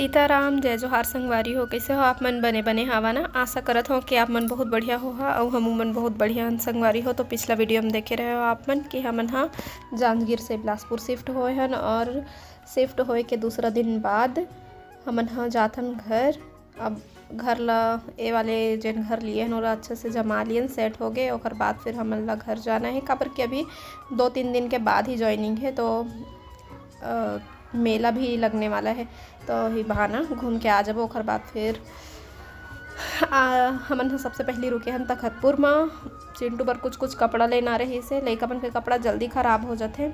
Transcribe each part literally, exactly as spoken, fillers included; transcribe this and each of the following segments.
सीताराम, जय जोहार संगवारी हो। कइसे हो आप मन? बने बने हवा ना? आशा करत हो कि आप मन बहुत बढ़िया हो हा, अउ हमू मन बहुत बढ़िया हन संगवारी हो। तो पिछला वीडियो में देखे रहे हो आप मन कि हमन हा जांजगीर से बिलासपुर शिफ्ट होए हन, और शिफ्ट होए के दूसरा दिन बाद हमन हा जाथन घर। अब घर ला, ए वाले जेन घर लिए हन, ओला अच्छा से जमा लियन, सेट हो गए, ओकर बाद फिर हमन ला घर जाना है, काबर कि अभी दो तीन दिन के बाद ही ज्वाइनिंग है, तो अ, मेला भी लगने वाला है, तो ही बहाना घूम के आ जाबो। ओकर बाद फिर आ, हमन ह सबसे पहली रुके हन तखतपुर म। चिंटू बर कुछ कुछ कपड़ा लेना रहिस हे, लइका मन के कपड़ा जल्दी खराब हो जाथे,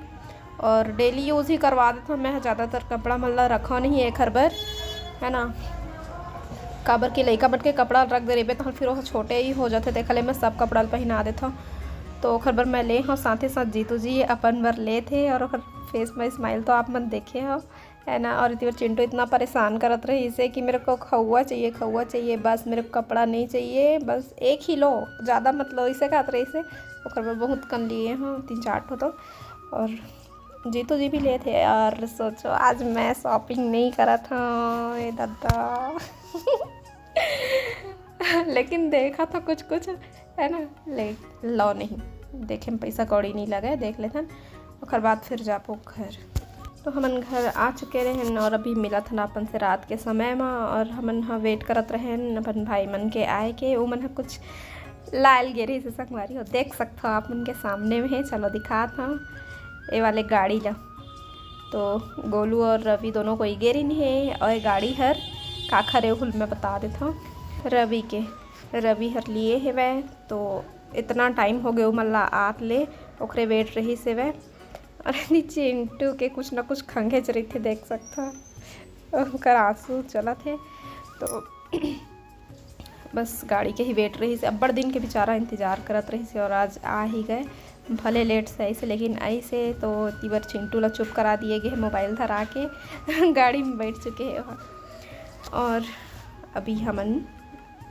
और डेली यूज ही करवा देथन। मैं ह ज़्यादातर कपड़ा मन ला रखा नहीं एखर बर, है ना, काबर कि लइका मन के कपड़ा रख दे रहिबे, तहन फिर ओह छोटे ही हो जाथे, तेखर ले मैं सब कपड़ा ल पहिना देथव। तो ओखर बर मैं ले हव, साथे साथ जीतू जी अपन बर लेथे, और ओखर फेस में स्माइल तो आप मन देखे हो, है ना। और इति बर चिंटू इतना परेशान करत रहिस हे कि मेरे को खउआ चाहिए, खउआ चाहिए, बस मेरे को कपड़ा नहीं चाहिए, बस एक ही लो, ज़्यादा मत लो, इसे कहत रहिस हे। ओकर बर बहुत कन लिए हव, तीन चार ठो तो। और जीतू जी भी लेथे यार। सोचो, आज मैं शॉपिंग नहीं करत हव, ए दादा। लेकिन देखा था कुछ कुछ, है ना, ले लो नहीं, देखे में पैसा कौड़ी नहीं लगे, देख लेथन, ओकर बाद फिर जाबो घर। तो हमन घर आ चुके रहेन और अभी मिलत हन अपन से रात के समय म, और हमन ह वेट करत रहेन अपन भाई मन के आए के। ओ मन ह कुछ लायल गे रहिस हे संगवारी हो, देख सकत हो आप मन के सामने में हे। चलो दिखात हव ए वाले गाड़ी ला। तो गोलू और रवि दोनों कोई गे रहिन हे, और ये गाड़ी हर काखर ए, ओहू ल मैं बता देथव। रवि के, रवि हर लिए हेवय, तो इतना टाइम हो गए ओमन ला आत ले, ओकरे वेट रहिस हेवय। और एदे चिंटू के कुछ ना कुछ खंघेच रहिथे, देख सकत हो, ओकर आंसू चलत हे। तो बस गाड़ी के ही वेट रहिस हे, अब्बड़ दिन के बेचारा इंतजार करत रहिस हे, और आज आ ही गए। भले लेट से आइस हे, लेकिन आइस हे तो इति बर चिंटू ला चुप करा दिए गे हे, मोबाइल धरा के गाड़ी में बैठ चुके हे ओहा। और अभी हमन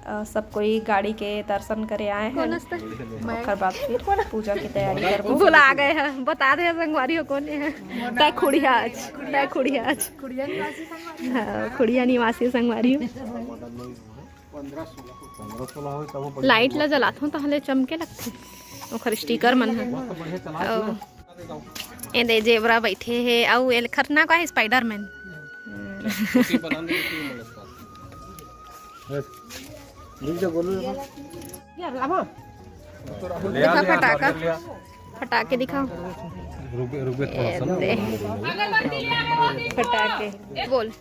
अ, सब कोई गाड़ी के दर्शन करे आए हैं। ओकर बाद फिर पूजा की तैयारी करबो। भुला गए हैं, बता दे संगवारी हो कोन है। तय खुड़िया आज, तय खुड़िया आज। हाँ, खुड़िया निवासी संगवारी हो। लाइट ला जलात हो, तहले चमके लगथे। ओकर स्टिकर मन है। एदे जेबरा बैठे हे, अउ ए खरना का है, स्पाइडरमैन। देखा फटाका, फटाके दिखाओ। रुक, रुक, थोड़ा सा ना। फटाके बोल।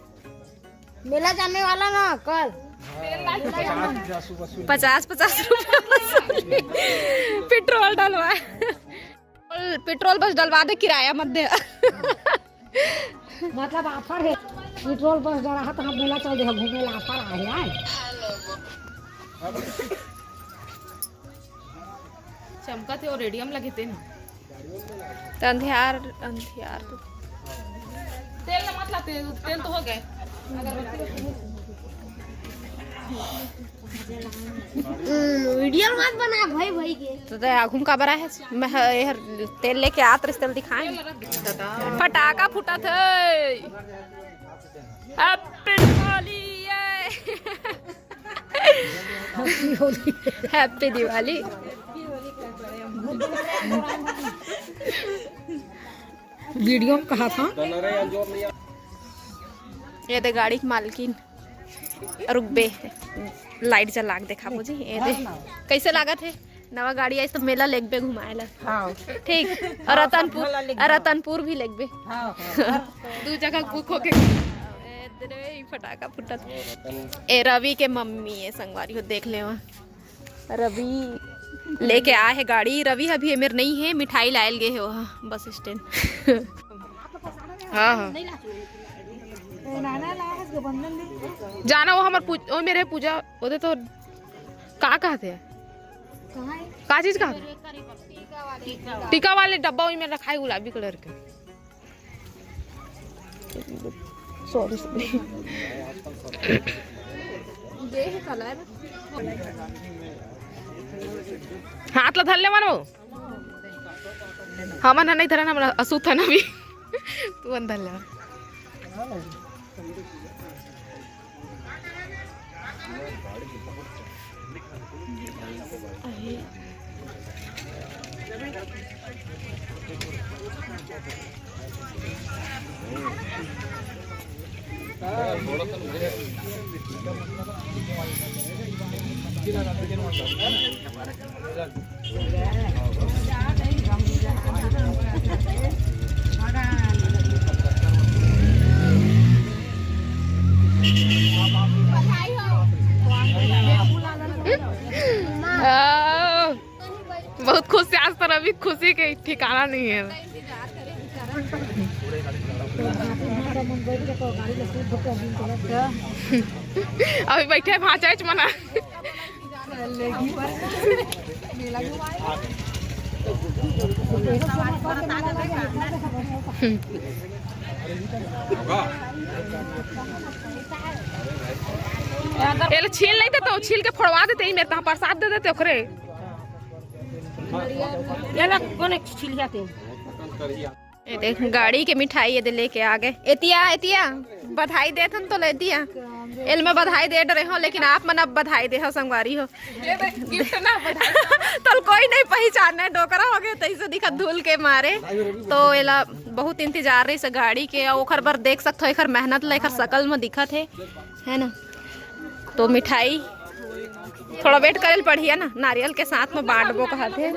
मेला जाने वाला ना कल। पचास, पचास रुपया वसूली। पेट्रोल डलवा। पेट्रोल, पेट्रोल बस डलवा दे, किराया मत दे। मतलब ऑफर है, पेट्रोल बस डला है तो हम मेला चल दे, घूमे ला ऑफर आ गया है। चमकत हे और रेडियम लगे ते ना। तो अंधियार, अंधियार तो तेल ना मत लाते, तेल तो हो गए। वीडियो मत बना भाई, भाई के। तो दे आघुम का बरा है, मैं ह-, एहर तेल लेके आत रहिस, तेल दिखाए। फटाका फूटत है। हैप्पी दिवाली, ये। हैप्पी दिवाली। वीडियो में कहा था। ये दे गाड़ी के मालकिन। रुकबे, लाइट जला के देखाबो जी। ये दे, कैसे लागत है? नवा गाड़ी आइस तो मेला लेगबे घुमाए ला। हाँ। ठीक। और हाँ, रतनपुर, सब वाला लेगबे। और रतनपुर भी लेगबे। हाँ, हाँ। दू जगह बुक होके। ए, दे रे, ई फटाका फुटत। ए, रवि के मम्मी, ये संगवारी हो, देख ले वहाँ। रवि लेके आए हे गाड़ी। रवि अभी एमेर नहीं है, मिठाई लायल गे हे वहाँ बस स्टैंड। हाँ, हाँ। जाना वो हमर पूज-, ओ मेरे पूजा, ओदे तो का कहते हैं? कहाँ है? का चीज का? टीका वाले डब्बा ओही में रखा है गुलाबी कलर के। Sorry, sorry. हाथ ला धर ले मानो। हमन ह नहीं धरन, हमन अशुद्ध हन अभी। तू मन धर ले। आ, बहुत खुश है आज तो रवि, खुशी के ठिकाना नहीं है। अभी बैठे भांचा च मना। एला छील नहीं देते, छील के फोड़वा देते ही मेरे तहाँ प्रसाद दे देते ओकरे। ये ला कौन एक छील जाते हैं? ये देख, गाड़ी के मिठाई ये दे लेके आ गए। एतिया, एतिया, बधाई देत हन तो ले दिया। एल मैं बधाई दे डरे हो, लेकिन आप मन अब बधाई दे हो, संगवारी हो। ये देख, गिफ्ट ना बधाई। तो कोई नहीं पहचाने, डोकरा हो गए, तैसे दिखत धूल के मारे। तो एला बहुत इंतजार रही से गाड़ी के, अउ ओखर बर देख सकत हो, एखर मेहनत ला एखर शकल में दिखत है, है ना? तो मिठाई थोड़ा वेट करे ल पड़ही ना, नारियल के साथ में बांटबो कहत हे।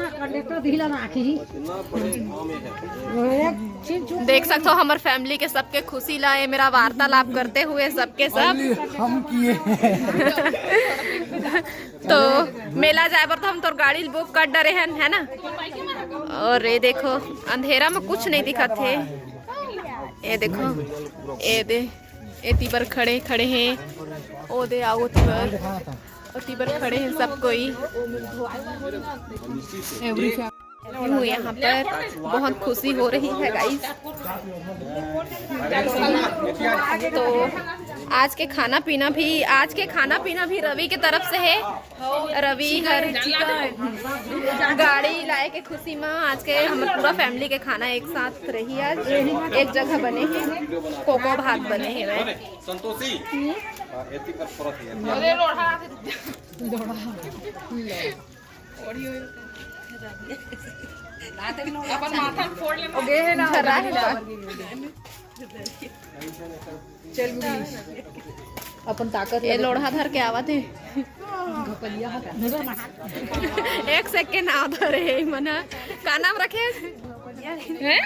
देख सकत हो, हमर फैमिली के सबके खुशी ला ये मेरा वार्तालाप करते हुए सबके सब। हम किए। तो मेला जाए बर तो हम तोर गाड़ी ल बुक कर डरे हन, है ना? और ये देखो, अंधेरा में कुछ नहीं दिखत हे। ये देखो, ये दे, एती बर खड़े, खड़े हैं। ओ दे, आओ ओती बर, ओती बर खड़े हैं सब कोई। यहाँ पर बहुत खुशी हो रही है, गाइस। तो आज के खाना पीना भी, आज के खाना पीना भी रवि के तरफ से है। रवि हर गाड़ी लाए के खुशी में आज के हमर पूरा फैमिली के खाना एक साथ रही। आज एक जगह बने हे, कोको भात बने हे। संतोषी, एती कर फरक है। अपन माथा फोड़ ले। ओगे है ना, धरा है ना। चल गुगली, अपन ताकत ये लगा। लोढ़ा धर के आवत हे। एक सेकेंड आव धरे हे मन। का नाम रखे? हैं?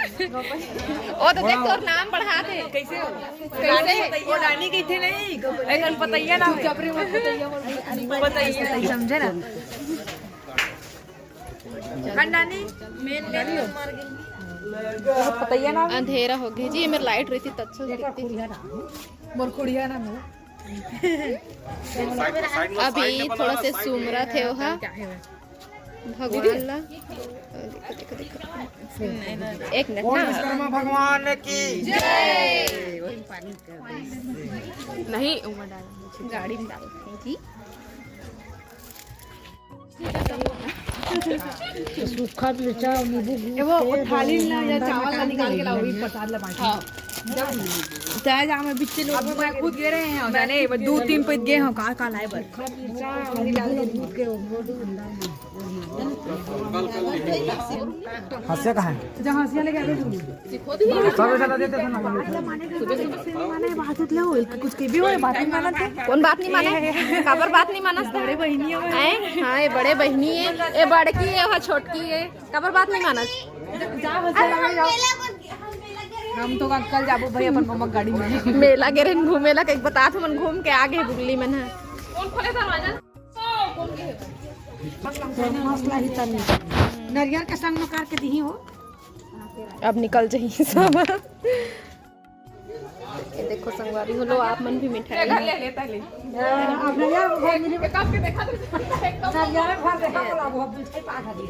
ओ तो देख, तोर नाम बढ़ा दे। कैसे हो? कैसे? वो रानी की थी नहीं, एकदम पतैया ना हो। चुप रे, वो पतैया, वो पतैया। समझे ना? खंडानी, मेन, मेन मर गई। अंधेरा हो गया जी, ये मेरी लाइट रही थी तो अच्छा दिखती। मोर कुड़िया ना, मोर। अभी थोड़ा से सुमरा थे वहा भगवान ला। देखो, देखो, देखो। एक मिनट ना। विश्वकर्मा भगवान की जय। नहीं, उमा डाल। गाड़ी में डालते हैं जी। सूखा मिर्चा, नींबू, ए, वो थाली में ना, या चावल ला निकाल के लाओ, वही प्रसाद ला बांटो। हाँ। चाहे जा, मैं बिच्चे लोग अब मैं खुद गए रहे हैं, जाने, बस दो तीन पैक गए हैं, कहाँ, कहाँ लाए बर। हंसिया कहाँ है? जहाँ हंसिया लेके आते हैं। सब चला देते थे ना। माने बात उत ले हो, कुछ के भी हो, बात नहीं मानत है। कौन बात नहीं माने? काबर बात नहीं मानस? बड़े बहिनी हो। हैं? हाँ, ये बड़े बहिनी है, ये बड़की है, वह छोटकी है। काबर बात नहीं मानस? हम तो कल जाबो भाई अपन मम्मा गाड़ी में। मेला गे रहन घूमे ला, कहीं बतात हमन घूम के आ गए बुगली मन है। मसला ही तनी। नरियर के संग में करके दिही हो। अब निकल जाही सब। ये देखो संगवारी हो लो, आप मन भी मिठाई ले, ले, ले, ले। अब नरियर घर मिली। एक आपके देखा तो, एक तो नरियर घर देखा तो अब हम मिठाई पा खा दी।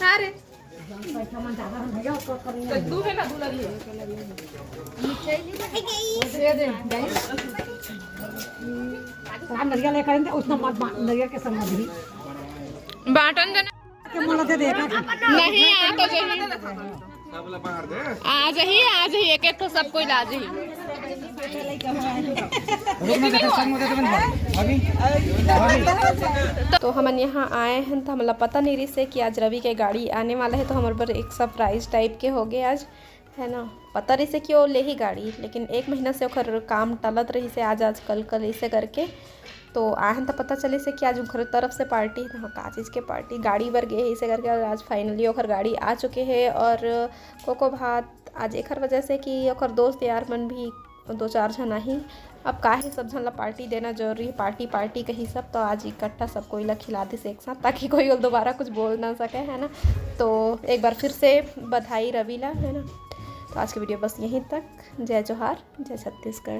हाँ रे। तो दू है ना, दू लगी है। दे दे, guys। हाँ, नरियर लेकर आएंगे, उतना मत बा-, नरियर के संग मत भी। बांटन देना। के मोला दे दे, एक आध। नहीं, आ तो जही। आ जाही, आ जाही, एक एक ठो सब कोई ला जाही। तो हमन यहाँ आए हैं तो हमला पता नहीं रहिस हे कि आज रवि के गाड़ी आने वाला है, तो हमर बर एक सरप्राइज टाइप के हो गए आज, है ना। पता रहिस हे कि वो लेही गाड़ी, लेकिन एक महीना से ओकर काम टलत रहिस हे, आज आज कल कल ऐसे करके। तो आए हैं तो पता चलिस हे कि आज ओकर तरफ से पार्टी है। तो हाँ, का चीज़ के पार्टी? गाड़ी बर गे हे, ऐसे करके। और आज फाइनली ओकर गाड़ी आ चुके हे और कोको भात आज एकर वजह से कि ओकर दोस्त यार मन भी दो चार झन आही। अब का हे, सब झन ला पार्टी देना जरूरी है, पार्टी पार्टी कही सब। तो आज इकट्ठा सब कोई ला खिला दिस एक साथ, ताकि कोई दोबारा कुछ बोल ना सके, है ना। तो एक बार फिर से बधाई रवि ला, है ना। तो आज की वीडियो बस यहीं तक। जय जोहार, जय छत्तीसगढ़।